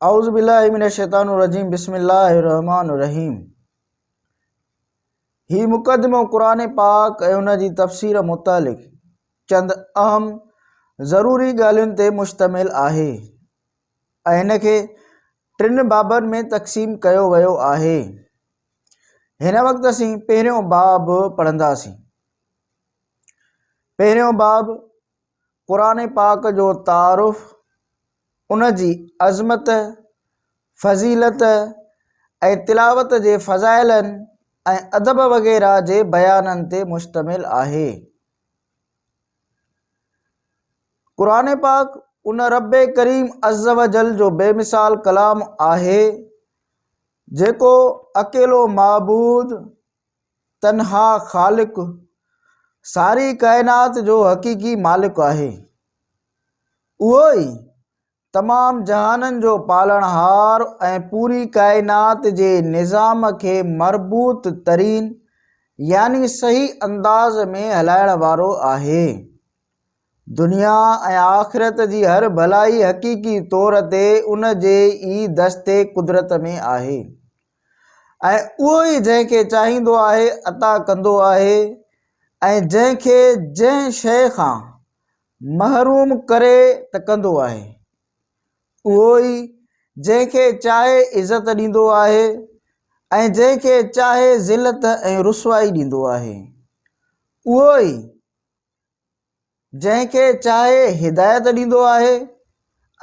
اعوذ بالله من الشيطان الرجيم بسم الله الرحمن الرحيم هي مقدمو قرآن پاڪ ۽ ان جي تفسير متعلق چند اهم ضروري ڳالهين تي مشتمل آهي ۽ هن کي ٽن بابن ۾ تقسيم ڪيو ويو آهي. هن وقت اسين پهريون باب پڙهنداسين. پهريون باب قرآن پاڪ جو تعارف، ان جي عظمت، فضيلت ۽ تلاوت جي فضائلن ۽ ادب وغيره جي بيانن تي مشتمل آهي. قرآن پاڪ ان رب ڪريم عزّوجلّ جو بي مثال ڪلام آهي، جيڪو اڪيلو معبود، تنها خالق، ساري ڪائنات جو حقيقي مالڪ آهي. اهو ئي تمام جهانن جو پالڻهار ۽ پوري ڪائنات جي نظام کي مربوط ترين يعني صحيح انداز ۾ هلائڻ وارو آهي. دنيا ۽ آخرت جي هر ڀلائي حقيقي طور تي ان جي ئي دست قدرت ۾ آهي ۽ اهو ئي جنهن کي چاهيندو آهي عطا ڪندو آهي ۽ جنهن کي جنهن شيء کان محروم ڪري ته ڪندو آهي. اهو ئي جنهن کي چاهي عزت ڏيندو آهي ۽ جنهن کي چاهي ذلت ۽ رسوائي ڏيندو آهي. اهو ئي جنهن کي چاهي هدايت ڏيندو آهي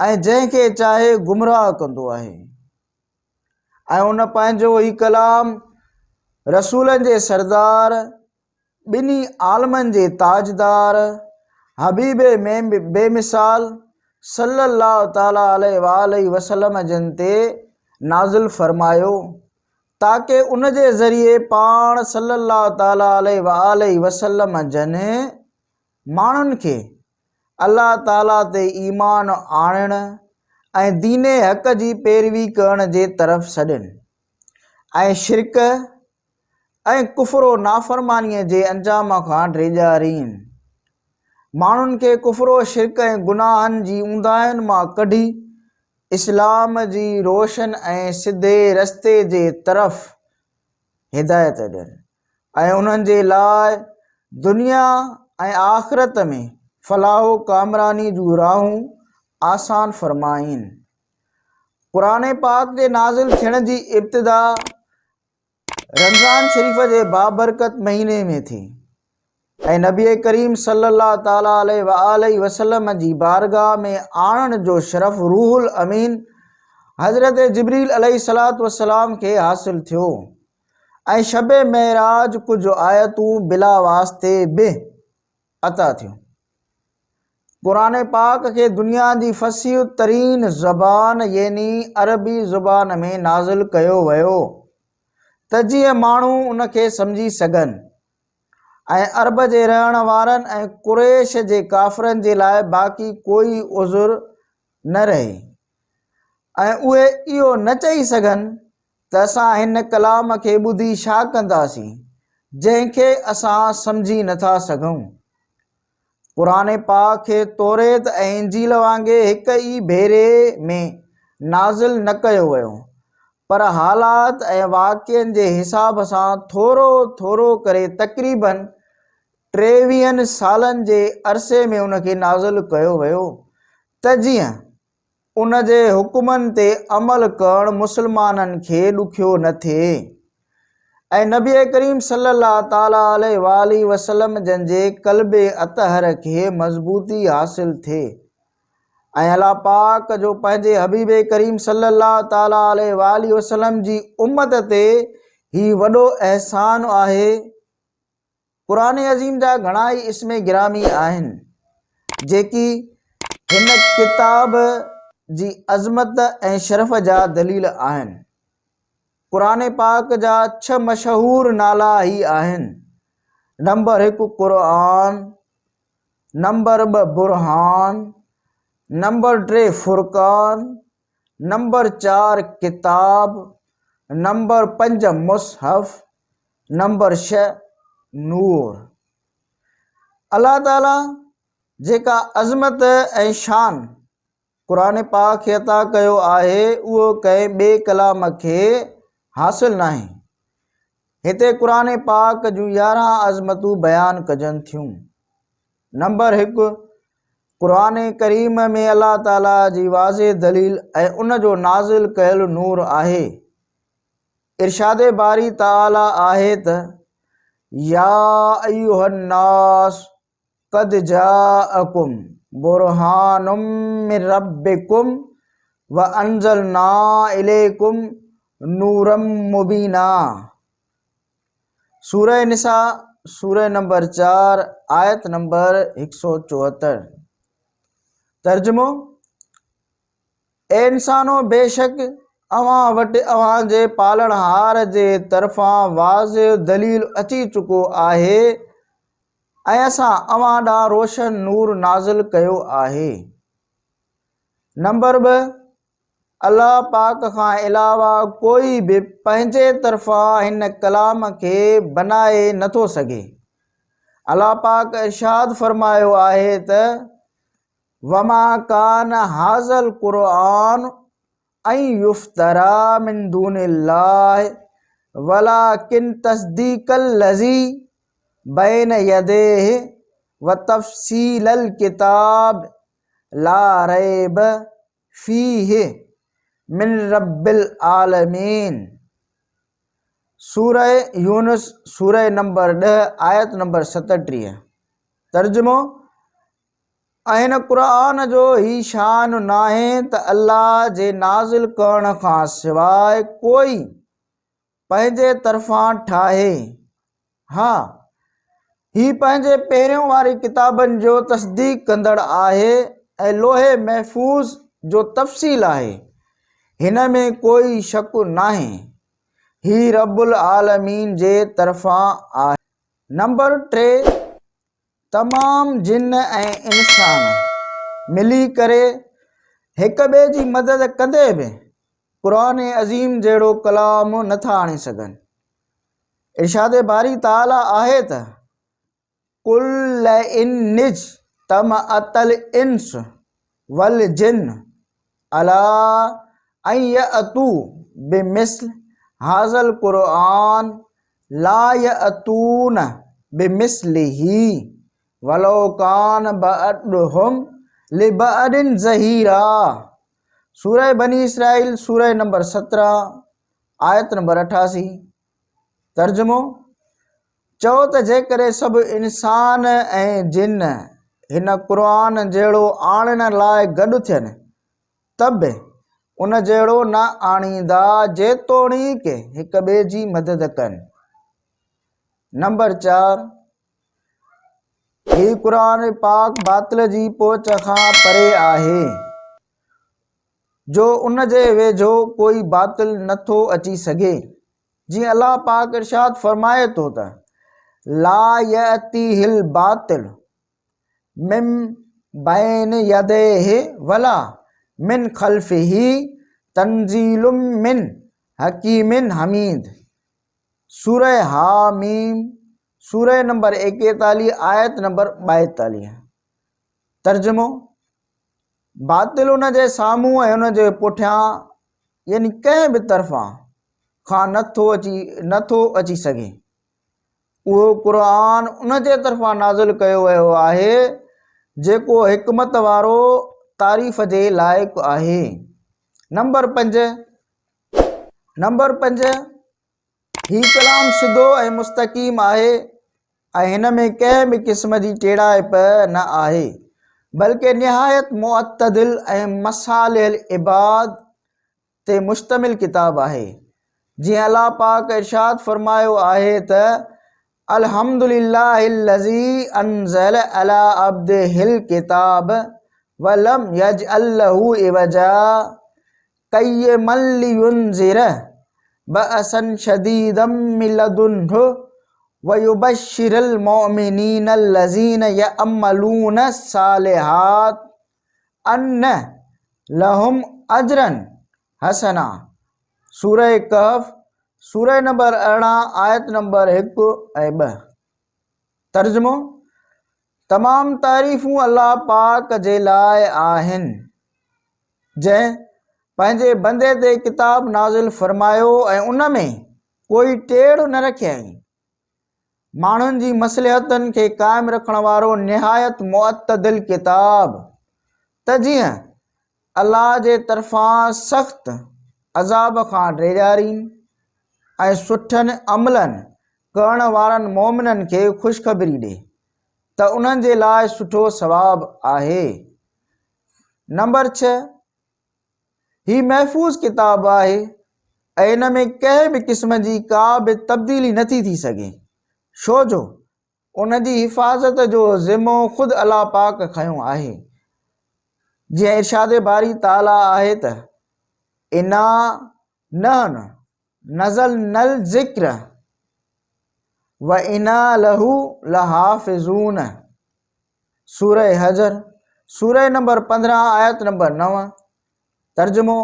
۽ جنهن کي چاهي گمراهه ڪندو آهي. ۽ ان پنهنجو هي ڪلام رسولن جي سردار ٻنهي عالمن جي تاجدار، حبيب بي مثال صلّي الله تعالٰي عليه واٰله وسلّم جن تي نازل فرمايو، تاڪه ان جي ذريعي پاڻ صلّي الله تعالٰي عليه واٰله وسلّم جن ماڻهن کي الله تعالٰي تي ايمان آڻڻ ۽ دين حق جي پيروي ڪرڻ جي طرف سڏين ۽ شرڪ ۽ ڪفر و نافرمانيء جي انجام کان ڊيڄارين. ماڻهن کي ڪفر و شرڪ ۽ گناهن جي اونداهين مان ڪڍي اسلام جي روشن ۽ سڌي رستي جي طرف هدايت ڏين ۽ انهن جي لاء دنيا ۽ آخرت ۾ فلاح و ڪامراني جون راهون آسان فرمائين. قرآن پاڪ جي نازل ٿيڻ جي ابتدا رمضان شريف جي بابرڪت مهيني ۾ ٿي ۽ نبي ڪريم صلي الله تعالٰي عليه واٰله وسلم جي بارگاھ ۾ آڻڻ جو شرف روح الامين حضرت جبريل عليه الصلوة والسلام کي حاصل ٿيو ۽ شب معراج ڪجهه آيتون بلا واسطي به عطا ٿيون. قرآن پاڪ کي دنيا جي فصيح ترين زبان يعني عربي زبان ۾ نازل ڪيو ويو ته جيئن ماڻهو ان کي سمجهي سگهن ۽ عرب جي رهڻ وارن ۽ قريش جي ڪافرن جي لاء باقي ڪوئي عذر نه رهي ۽ اهي اهو نه چئي سگهن ته اسان هن ڪلام کي ٻڌي ڇا ڪنداسين جنهن کي اسان سمجهي نٿا سگهون. قرآن پاڪ کي توريت ۽ انجيل وانگي هڪ ئي ڀيري ۾ نازل نه ڪيو ويو، پر حالات ۽ واقعن جي حساب سان ٿورو ٿورو ڪري تقريباً ٽيويهن سالن جي عرصي ۾ ان کي نازل ڪيو ويو ته جيئن ان جي حڪمن تي عمل ڪرڻ مسلمانن کي ڏکيو نه ٿئي ۽ نبي ڪريم صلي الله تعالٰي عليه واٰله وسلم جن جي قلب اطهر کي مضبوطي حاصل ٿئي ۽ الله پاڪ جو پنهنجي حبيب ڪريم صلي الله تعالٰي عليه واٰله وسلم جي امت تي هي وڏو احسان آهي. قرآن عظيم جا گهڻا ئي اسم گرامي آهن، جيڪي هن ڪتاب جي عظمت ۽ شرف جا دليل آهن. قرآن پاڪ جا ڇهه مشهور نالا هي آهن، نمبر هڪ قرآن، نمبر ٻه برهان، نمبر ٽي فرقان، نمبر چار ڪتاب، نمبر پنج مصحف، نمبر ڇهه نور. الله تعاليٰ جيڪا عظمت ۽ شان قرآن پاڪ کي عطا ڪيو آهي اهو ڪنهن ٻئي ڪلام کي حاصل ناهي. هتي قرآن پاڪ جون 11 عظمتون بيان ڪجن ٿيون. نمبر 1، قرآن ڪريم ۾ الله تعاليٰ جي واضح دليل ۽ ان جو نازل ڪيل نور آهي. ارشاد باري تعاليٰ آهي ته يا ايها الناس قد جاءڪم برهان من ربڪم وانزلنا اليڪم نورا مبينا سورة نساء سورة نمبر 4 آيت نمبر 174. ترجمو، اي انسانو! بيشڪ اوهان وٽ اوهان جي پالڻهار جي طرفان واضح دليل اچي چڪو آهي ۽ اسان اوهان ڏانهن روشن نور نازل ڪيو آهي. نمبر 2، الله پاڪ کان علاوه ڪوئي به پنهنجي طرفان هن ڪلام کي بنائي نٿو سگهي. الله پاڪ ارشاد فرمايو آهي ته وما ڪان هذا القرآن ان يفترا من دون الله ولڪن تصديق الذي بين يديه وتفصيل الڪتاب لا ريب فيه من رب العالمين. سورة يونس سورة نمبر 10 آيت نمبر 37. ترجمو، ۽ هن قرآن جو هي شان ناهي ته الله جي نازل ڪرڻ کان سواء ڪوئي پنهنجي طرفان ٺاهي. ها، هي پنهنجي پهريون واري ڪتابن جو تصديق ڪندڙ آهي ۽ لوح محفوظ جو تفصيل آهي. هن ۾ ڪوئي شڪ ناهي. هي رب العالمين جي طرفان آهي. نمبر 3، تمام جن ۽ انسان ملي ڪري هڪ ٻئي جي مدد ڪندي به قرآن عظيم جهڙو ڪلام نه ٿا آڻي سگهن. ارشاد باري تعاليٰ آهي ته قل لئن اجتمعت الانس والجن علي ان يأتوا بمثل هذا القرآن لا يأتون بمثله ولو ڪان بعضهم لبعض ظهيرا. سورة بني اسرائيل سورة نمبر 17 آيت نمبر 88. ترجمو، چئو ته جيڪڏهن سڀ انسان ۽ جن هن قرآن جهڙو آڻڻ لاء گڏ ٿين ته به ان جهڙو نه آڻيندا جيتوڻيڪ هڪ ٻئي جي مدد ڪن. نمبر 4، هي قرآن پاڪ باطل جي پهچ کان پري آهي جو ان جي ويجهو ڪوئي باطل نٿو اچي سگهي. جيئن الله پاڪ ارشاد فرمائي ٿو ته لا يأتيه الباطل من بين يديه ولا من خلفه تنزيل من حڪيم حميد. سورة حاميم سورة نمبر 41 آيت نمبر 42. ترجمو، باطل ان جي سامهون ۽ ان جي پٺيان يعني ڪنهن به طرفان کان نه ٿو اچي سگهي. اهو قرآن ان جي طرفان نازل ڪيو ويو آهي جيڪو حڪمت وارو تعريف جي لائق آهي. نمبر 5، نمبر 5، هي ڪلام سڌو ۽ مستقيم آهي ۽ هن ۾ ڪنهن به قسم جي ٽيڙائپ نه آهي، بلڪه نهايت معتدل ۽ مصالح العباد تي مشتمل ڪتاب آهي. جيئن الله پاڪ ارشاد فرمايو آهي ته الحمد لله الذي انزل على عبده الڪتاب ولم يجعل له عوجا قيما لينذر بأسا شديدا من لدنه ويبشر المؤمنين الذين يعملون الصالحات ان لهم اجرا حسنا. سورة ڪهف سورة نمبر 18 آيت نمبر 1 ۽ 2. ترجمو، تمام تعريفون الله پاڪ جي لاء آهن. جنهن پنهنجي بندي تي ڪتاب نازل فرمايو ۽ ان ۾ ڪوئي ٽيڙ نه رکيائين. ماڻهن جي مصلحتن کي قائم رکڻ وارو نهايت معتدل ڪتاب ته جيئن الله جي طرفان سخت عذاب کان ڊيڄارين ۽ سٺن عملن ڪرڻ وارن مؤمنن کي خوشخبري ڏي ته انهن جي لاء سٺو ثواب آهي. نمبر 6، هي محفوظ ڪتاب آهي ۽ ان ۾ ڪنهن به قسم جي ڪا به تبديلي نٿي ٿي سگهي، ڇو جو ان جي حفاظت جو ذمو خود الله پاڪ کنيو آهي. جيئن ارشاد باري تعاليٰ آهي ته، انا نحن نزلنا الذڪر وانا له لحافظون سوره حجر سوره نمبر 15 آيت نمبر 9 ترجمو،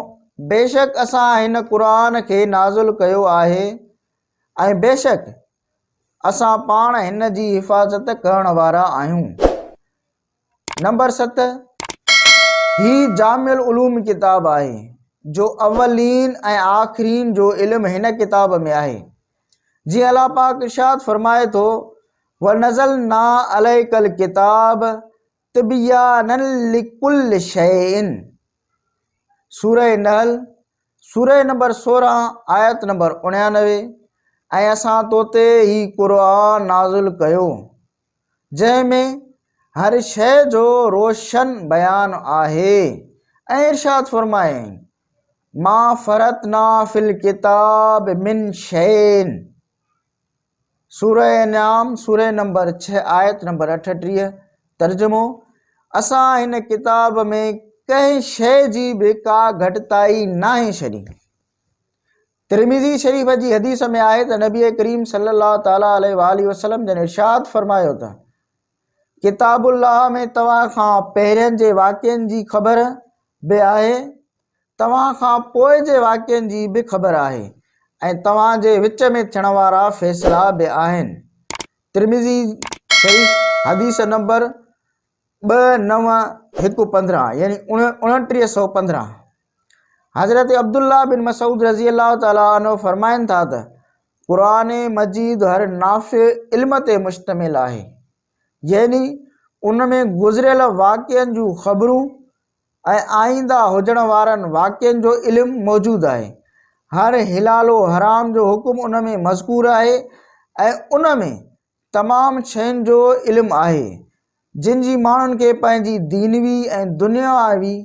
بيشڪ اسان هن قرآن کي نازل ڪيو آهي ۽ بيشڪ اسان پاڻ هن جي حفاظت ڪرڻ وارا آهيون. نمبر 7، هي جامع العلوم ڪتاب آهي، جو اولين ۽ آخرين جو علم هن ڪتاب ۾ آهي. جيئن الله پاڪ ارشاد فرمائي ٿو، ونزلنا عليک الڪتاب تبيانا لڪل شيء سورة نحل سورة نمبر 16 آيت نمبر 89 ۽ اسان تو تي هي قرآن نازل ڪيو جنهن ۾ هر شيء جو روشن بيان آهي ۽ ارشاد فرمايائين ما فرطنا في الڪتاب من شيء سورة انعام سورة نمبر 6 آيت نمبر 38 ترجمو، اسان هن ڪتاب ۾ ڪنهن شيء جي به ڪا گهٽتائي ناهي ڇڏي. ترمذي شريف جي حديث ۾ آهي ته نبي ڪريم صلي الله تعالٰي عليه واٰله وسلم جن ارشاد فرمايو ته ڪتاب الله ۾ توهان کان پهرين جي واقعن جي خبر به آهي، توهان کان پوء جي واقعن جي به خبر آهي ۽ توهان جي وچ ۾ ٿيڻ وارا فيصلا به آهن. ترمذي شريف حديث نمبر 2 9 1 15 يعني 2915 حضرت عبدالله بن مسعود رضي الله تعالٰي عنه فرمائن ٿا ته قرآن مجيد هر نافع علم تي مشتمل آهي يعني ان ۾ گذريل واقعن جون خبرون ۽ آئنده هجڻ وارن واقعن جو علم موجود آهي. هر حلال و حرام جو حڪم ان ۾ مذڪور آهي ۽ ان ۾ تمام شين جو علم آهي، جن جي ماڻهن کي پنهنجي دينوي ۽ دنياوي،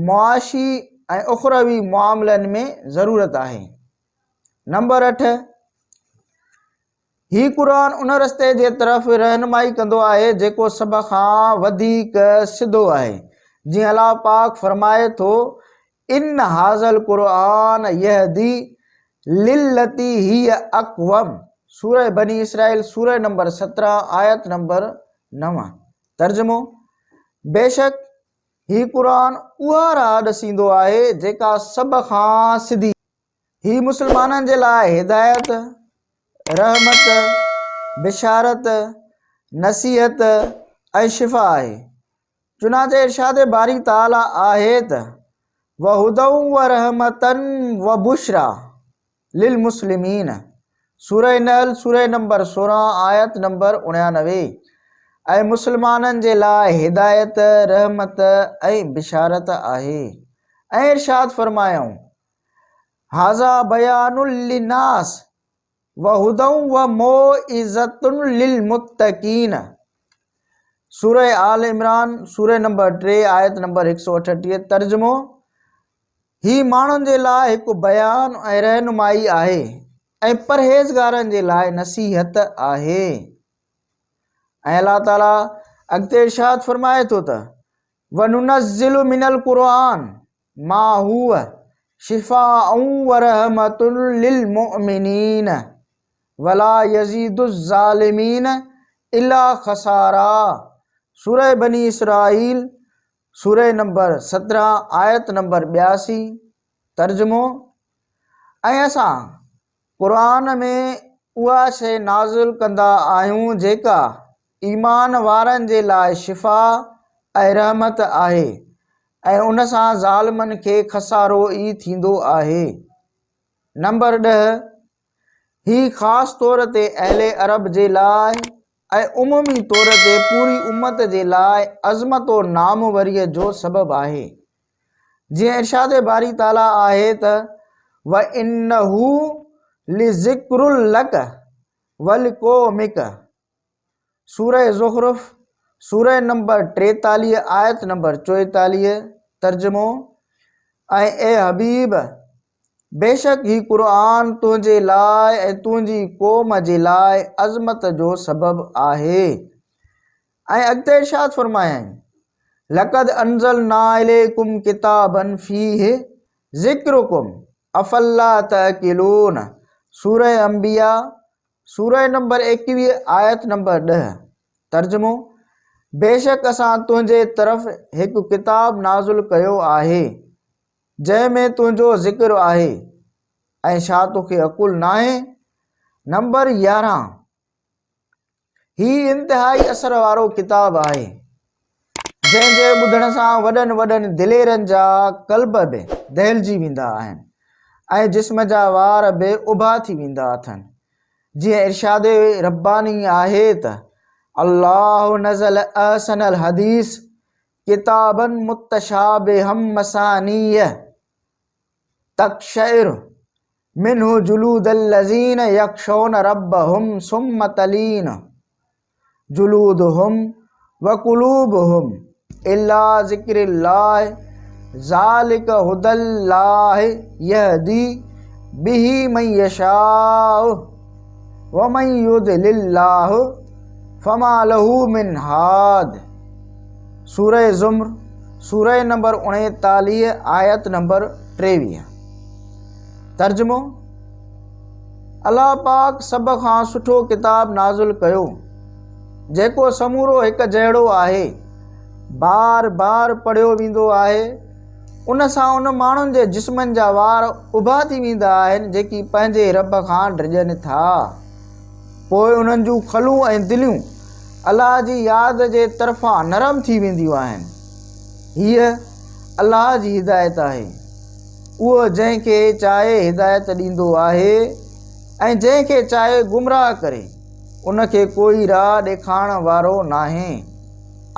معاشي ۽ اخروي معاملن ۾ ضرورت آهي. نمبر 8، هي قرآن ان رستي جي طرف رهنمائي ڪندو آهي جيڪو سڀ کان وڌيڪ سڌو آهي، جيئن الله پاڪ فرمائي ٿو، ان هذا القرآن يهدي للتي هي اقوم سورة بني اسرائيل سورة نمبر 17 آيت نمبر 9 ترجمو، بيشڪ هي قرآن اها راهه ڏسيندو آهي جيڪا سڀ کان سڌي. هي مسلمانن جي لاء هدايت، رحمت، بشارت، نصيحت ۽ شفا آهي. چنانچه ارشاد باري تعاليٰ آهي ته، وهدًا ورحمة وبشريٰ للمسلمين سورة نحل سورة نمبر 16 آيت نمبر 89 ۽ مسلمانن جي لاء هدايت، رحمت ۽ بشارت آهي. ۽ ارشاد فرمايائون، هذا بيان للناس وهدًا وموعظة للمتقين سورة آل عمران سورة نمبر 3 آيت نمبر 138 ترجمو، هي ماڻهن جي لاء هڪ بيان ۽ رهنمائي آهي ۽ پرهيزگارن جي لاء نصيحت آهي. ۽ الله تعالي اڳتي ارشاد فرمائي ٿو ته وننزل من القرآن ما هو شفاء ورحمة للمؤمنين ولا يزيد الظالمين الا خسارا سورة بني اسرائيل سورة نمبر 17 آيت نمبر 82 ترجمو، ۽ اسان قرآن ۾ اها شيء نازل ڪندا آهيون جيڪا ايمان وارن جي لاء شفا ۽ رحمت آهي. ۽ ان سان ظالمن کي خسارو ئي ٿيندو آهي. نمبر ڏهه، هي خاص طور تي اهل عرب جي لاء ۽ عمومي طور تي پوري امت جي لاء عظمت و ناموريء جو سبب آهي. جيئن ارشاد باري تعاليٰ آهي ته وَإِنَّهُ لِذِڪْرٌ لَڪَ وَلِقَوْمِڪَ سورة زخرف، سورة نمبر 43 آيت نمبر 44 ترجمو، ۽ اي حبيب! بيشڪ هي قرآن تنهنجي لاء ۽ تنهنجي قوم جي لاء عظمت جو سبب آهي. ۽ اڳتي ارشاد فرمايائين، لقد انزلنا اليڪم ڪتابا فيه ذڪرڪم افلا تعقلون سورة انبياء سورة نمبر 21 آيت نمبر 10 ترجمو، بيشڪ اسان تنهنجي طرف هڪ ڪتاب نازل ڪيو آهي جنهن ۾ تنهنجو ذڪر آهي ۽ ڇا توکي عقل ناهي؟ نمبر 11، هي انتهائي اثر وارو ڪتاب آهي، جنهن جي ٻڌڻ سان وڏن وڏن دليرن جا قلب به دهلجي ويندا آهن ۽ جسم جا وار به اڀا ٿي ويندا اٿن. جيئن ارشاد رباني آهي ته، الله نزل احسن الحديث ڪتابا متشابها مثانيه تقشعر منه جلود الذين يخشون ربهم ثم تلين جلودهم وقلوبهم الى ذڪر الله ذلك هدى الله يهدي به من يشاء ومن يضلل الله فما له من هاد سورة زمر، سورة نمبر 39، آيت نمبر 23. ترجمو، الله پاڪ سڀ کان سٺو ڪتاب نازل ڪيو، جيڪو سمورو هڪ جهڙو آهي، بار بار پڙهيو ويندو آهي، ان سان ان ماڻهن جي جسمن جا وار اڀا ٿي ويندا آهن جيڪي پنهنجي رب کان ڊڄن ٿا. پوء انهن جون کلون ۽ دليون الله جي ياد جي طرفان نرم ٿي وينديون آهن. هيء الله جي هدايت آهي. اهو جنهن کي چاهي هدايت ڏيندو آهي ۽ جنهن کي چاهي گمراهه ڪري، ان کي ڪوئي راهه ڏيکارڻ وارو ناهي.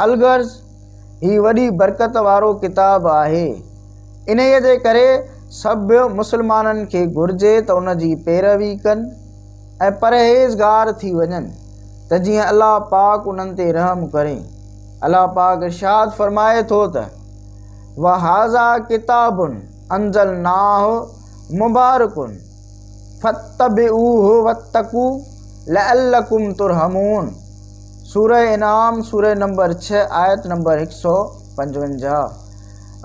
الغرض هي وڏي برڪت وارو ڪتاب آهي. انهيء جي ڪري سڀ مسلمانن کي گهرجي ته ان جي پيروي ڪن ۽ پرهيزگار ٿي وڃن ته جيئن الله پاڪ انهن تي رحم ڪري. الله پاڪ ارشاد فرمائي ٿو ته، وهذا ڪتاب انزلناه مبارڪ فاتبعوه واتقوا لعلڪم ترحمون. سورة انعام سورة نمبر 6 آيت نمبر 155.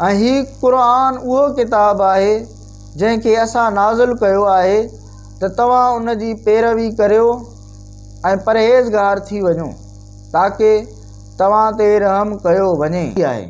۽ هي قرآن اهو ڪتاب آهي جنهن کي اسان نازل ڪيو آهي ته توهان ان جي پيروي ڪريو ۽ پرهيزگار ٿي وڃو تاڪه توهان تي رحم ڪيو وڃي. آهي.